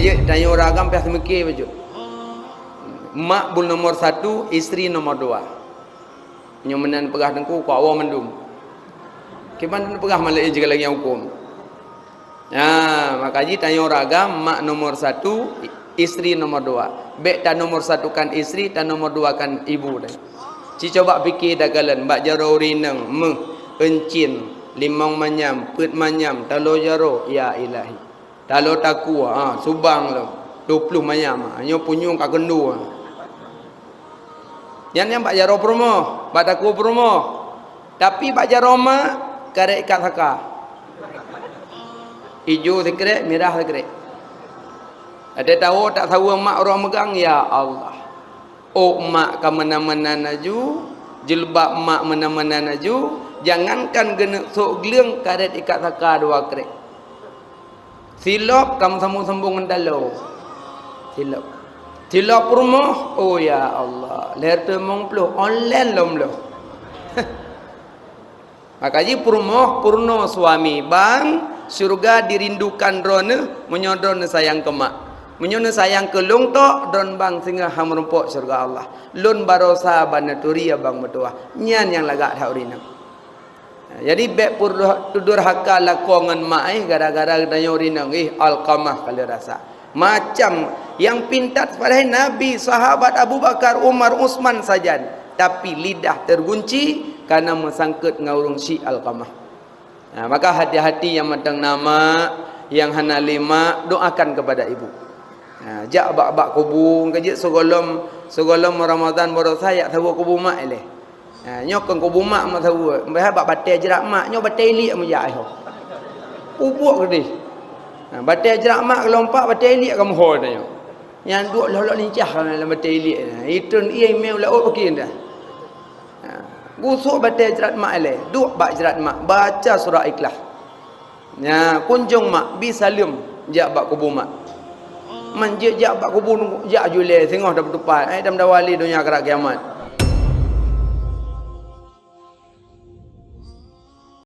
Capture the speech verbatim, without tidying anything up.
Jeuet tanyoe ureueng agam payah seumike bacut. Mak bunoe nomor satu, istri nomor dua. Nyoe meunan peugah teungku, ku awak mandum. Kiban peugah malah jih lagi hukum. Nah, maka jih tanyoe ureueng agam, mak nomor satu, istri nomor dua. Bèk ta nomor satukan istri, ta nomor duakan ibu tadi. Ci coba pike takalon, bak jaroe ureueng inong, meuh, euncin, limong manyam, peuet manyam, taloe jaroe, ya ilahi. Taloe takue, ha, subang lom, dua puluh manyam, ha, nyoe punyueng ka keundu, ha. Nyan nyang bak jaroe peurumoh, bak takue peurumoh. Tapi bak jaroe mak, karét ikat saka. Ijo sikrek, mirah sikrek. Ada tahu tak sawa mak ureueng meugang, ya Allah. Ôk mak ka meunan-meunan laju, jilbab mak meunan-meunan laju, jangankan geuneuk sôk gleueng, karét ikat saka dua krek. Silop ka meusambong-sambong ngon taloe. Silop. Silop peurumoh, oh ya Allah, lhèe reutôh limong ploh, online lom lom. Maka jih peurumoh, peurunoe suami, bang, syeuruga dirindukan droeneuh meunyoe droeneuh sayang keu mak. Meunyoe neusayang keu lôn tok, droeneuh bang singoh han meurumpok syeuruga Allah. Lôn barosa bak neuturi ya bang meutuwah. Nyan nyang lagak that ureueng inong. Jadi bèk peudur-, peuduhaka lakoe ngon mak eh, gara-gara geutanyoe ureueng inong eh, Alqamah ka lheueh rasa. Macam nyang pintat padahai Nabi, sahabat Abu Bakar, Umar, Utsman sajan, tapi lidah tergunci karena meusangkot ngon ureueng syiek Alqamah. Nah, maka hati-hati nyang mantong na mak, nyang hana lé mak, doakan kepada ibu. Nah, jak bak-bak kubu, ka jeuet sigohlom, sigohlom Ramadan baroesa jak saweue kubu mak ilèe. Ha, nyoe kon kubu mak meusaweue, bah bak batèe jrat mak, nyoe batèe iliek meujak nyoe. Peubuet keudeh. Ha, batèe jrat mak geulompak, batèe iliek ka meuho tanyoe. Nyan duek lhok-lhok lincah lam batèe iliek nyan. Itreun ié mé u laôt paké dah. Ha, gusok batèe jrat mak ilèe, duek bak jrat mak, baca surah Ikhlas. Nya, kunjong mak, bi saleuem jak bak kubu mak. Man jeuet jak bak kubu, jak julée singoh tapeutupat, ai dam dawa lé donya karab kiamat.